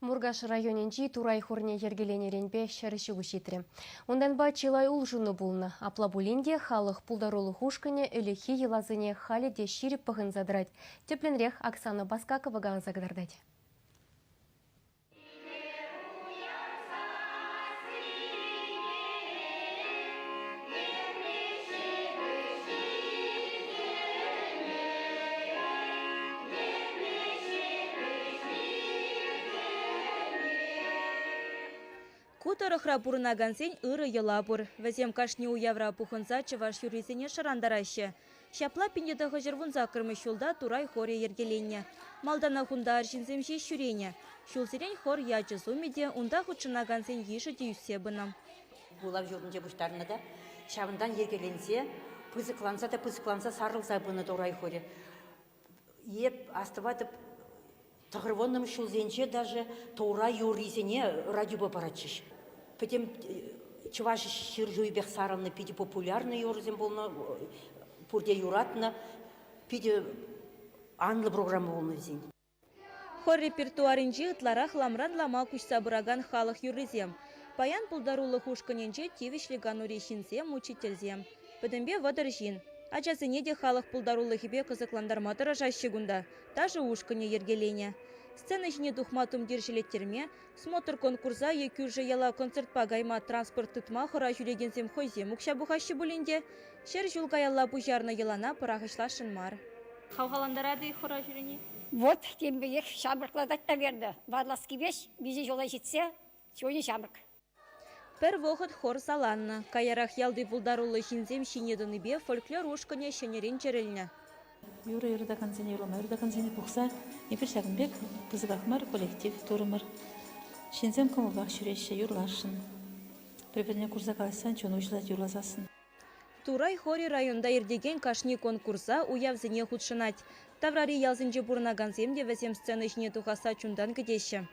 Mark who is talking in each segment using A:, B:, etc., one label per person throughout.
A: Муркаш районӗнчи Турай хорне йӗркеленӗренпе 100 ҫул ҫитрӗ. Унтанпа чылай улшӑну пулнӑ. Апла пулин те халӑх пултарулӑх ушкӑнӗ ӗлӗкхи йӑласене халӗ те ҫирӗп пӑхӑнса тӑрать. Тӗплӗнрех Оксана Баскакова каласа кӑтартать.
B: Ку тӑрӑхра пурӑнакансен ырӑ йӑла пур. Вӗсем кашни уявра пухӑнса чӑваш юррисене шӑрантараҫҫӗ. Ҫапла 1918 ҫулта Турай хорӗ йӗркеленнӗ. Малтанах унта арҫынсем ҫеҫ ҫӳренӗ. Ҫулсерен хор ячӗ-сумӗ те, унта хутшӑнакансен йышӗ те ӳссе пынӑ.
C: Вулав ҫуртӗнче пуҫтарнӑ та ҫавӑнтан йӗркеленсе, пысӑкланса та пысӑкланса сарӑлса пынӑ Турай хорӗ. Эп астӑватӑп, тӑхӑрвуннӑмӗш ҫулсенче даже Тура юррисене радиопа паратчӗҫ. Пӗтӗм чӑваш ҫӗршывӗпех сарӑлнӑ питӗ популярный юрӑсем пулнӑ, пурте юратнӑ, питӗ анлӑ программа пулнӑ вӗсен.
B: Хор репертуарӗнче ытларах ламран лама куҫса пыракан халӑх юррисем. Паян пултарулӑх ушкӑнӗнче тивӗҫлӗ канури ҫынсем, учительсем. Пӗтӗмпе 30 ҫын. Ачасене те халӑх пултарулӑхӗпе кӑсӑклантарма тӑрӑшаҫҫӗ кунта. Ташӑ ушкӑнӗ йӗркеленӗ. Сцена ҫине тухма тумтир ҫӗлеттерме, смотр-конкурса е кӳршӗ яла концертпа кайма транспорт тытма хора ҫӳрекенсем хӑйсем укҫа пухаҫҫӗ пулин те, 100 ҫул каялла пуҫарнӑ йӑлана пӑрахӑҫласшӑн мар.
D: Хавхалантарать-и хора ҫӳрени?
E: Вот тем пекех ҫамрӑклатать, наверное. Ватлас килмест, виҫӗ ҫула ҫитсе чунӗ ҫамрӑк.
B: Пӗр вӑхӑт хор саланнӑ. Каярах ялти пултаруллӑ ҫынсем ҫине тӑнипе фольклор ушкӑнӗ ҫӗнӗрен чӗрӗлнӗ.
F: Юрӑ юратакансене, юрлама юратакансене пухса эпир ҫакӑн пек пысӑках мар коллектив турӑмӑр. Ҫынсем кӑмӑлпах ҫӳреҫҫӗ, юрласшӑн. Пӗр-пӗрне курса калаҫсан чун уҫӑлать юрласассӑн.
B: Турай хорӗ районта иртекен кашни конкурса, уявсене хутшӑнать. Таврари ялсенче пурӑнакансем те вӗсем сцена ҫине тухасса чунтан кӗтеҫҫӗ.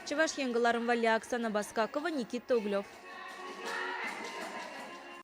B: Чӑваш Ен кӑларӑм валли Оксана Баскакова, Никита Углев.